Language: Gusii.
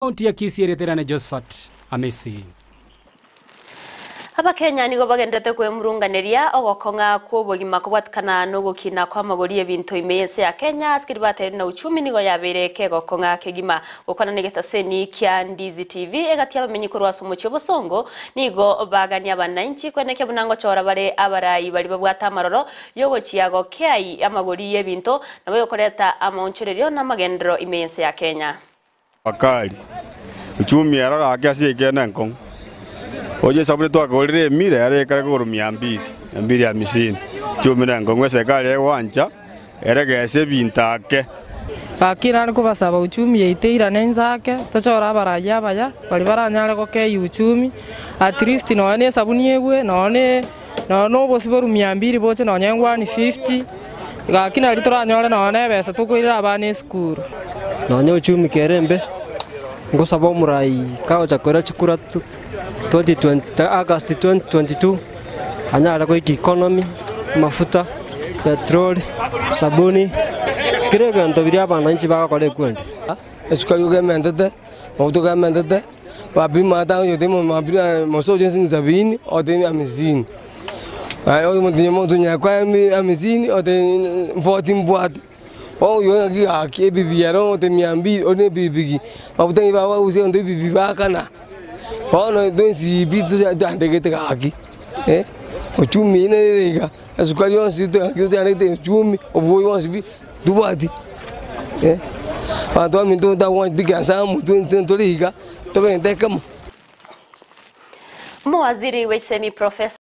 Ekaunti ya Kisii ereterane Josphat Amisi. Abakenya nigo bagenderete kwemurunganeria ogokong'a kw'obogima kobwatikana nogokina kw'amagori y'ebinto ime y'ense ya Kenya ase keria batebirie na uchumi nigo yabeire kegokong'a kegima. Gokwana negetaseni kia Ndizi TV egati y'abamenyi korwa ase omochie obosongo nigo bagania abananchi kwenekia buna ngochora bare abarai baria babwate amaroro yogochia gokeai amagori y'ebinto nabo yokoreta amaonchorerio na amagenderero ime y'ense ya Kenya. Bakari, uchumi ero gaki ase ekeene enkong'u. Oche esabuni twakagorire emira ere ekare kogorwa mia mbili, mia mbili hamisini. Uchumi nenkong'u eserikari egwancha eregese ebinto ake. Gaki nare kobasaba uchumi yaito eirane inse ake, tochore abarai abaya, baria baranyare gokeyia uchumi, at least nonya na esabuni egwe, nonya na nonya na obosie borwa mia mbili boche nonya 150, gaki nari toranyore nonya na ebesa tokoirera abana esukuru. Nonya uchumi kere embe, ngosaba omorai kagocha koira chikura 2020 August 2022 anyare goika economy, amafuta, petroli, sabuni, kera egento biria abananchi bagokora ekwende. Esukari igo ementete, amafuta igo ementete, bapima mosocho nsingi sabini, otebi hamsini. Aye omotinyi omotinyi kwa hamsini otebi forty mbwate. Bono oywo ng'aki gaki ebibi ero ogote mia mbili ore na epikipiki, mafuta nigo bagosia egento epikipiki baakana, bono twensi pi tochandegete gaki eh, uchumi eywo nere iga, esukari yonsi tochandegete uchumi, obwoyo bwonsi pi tobwati eh, abanto baminto ntagwancha toikaranse amo twensi tore iga, tobe egento ekemo. Omowaziri bw'echisemi Professor.